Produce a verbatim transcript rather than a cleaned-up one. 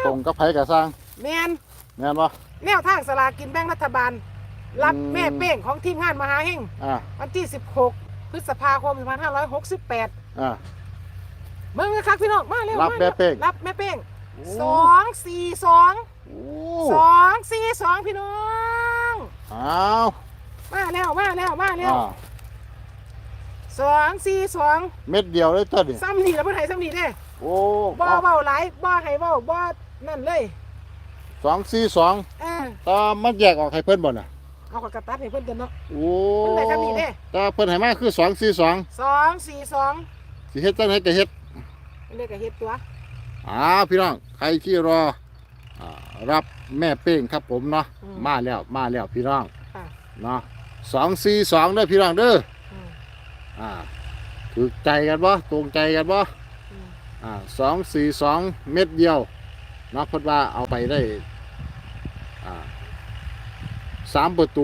ตรงกับไผกะสร้าง แม่น แม่นบ่ แนวทางสลากกินแบ่งรัฐบาล รับ อืม แม่เป้งของทีมงานมหาเฮง อ่า วันที่สิบหก พฤษภาคม สองพันห้าร้อยหกสิบแปด อ่า เบิ่งคักๆพี่น้องมาเร็ว รับ มา แม่ เร็ว เป้ง รับแม่เป้ง โอ้ สองสี่สอง โอ้ สองสี่สองพี่น้อง อ้าว มาแล้วมาแล้วมาแล้ว อ่า สองสี่สอง เม็ดเดียวเลยตัวนี้ ซ้ำนี่แล้วเพิ่นให้ซ้ำนี่เด้ โอ้ บ่เว้าหลายบ่ให้เว้าบ่นั่นเลย สองสี่สอง เออ ตามันแยกออกให้เพิ่นบ่น่ะ เอากระตัดให้เพิ่นกันเนาะ โอ้ เพิ่นได้ซ้ำนี่เด้ แต่เพิ่นให้มาคือสองสี่สอง สองสี่สอง สิเฮ็ดจังได๋ก็เฮ็ด เพิ่นได้ก็เฮ็ดตัว อ้าวพี่น้องใครที่รออ่ารับแม่เป้งครับผมเนาะ อืม มาแล้วมาแล้วพี่น้อง ค่ะ เนาะสองสี่สองเด้อพี่น้องเด้อ อืม อ่าถือใจกันบ่ตรงใจกันบ่ อืม อ่าสองสี่สองเม็ดเดียวเนาะเพิ่นว่าเอาไปได้อ่าสามประตู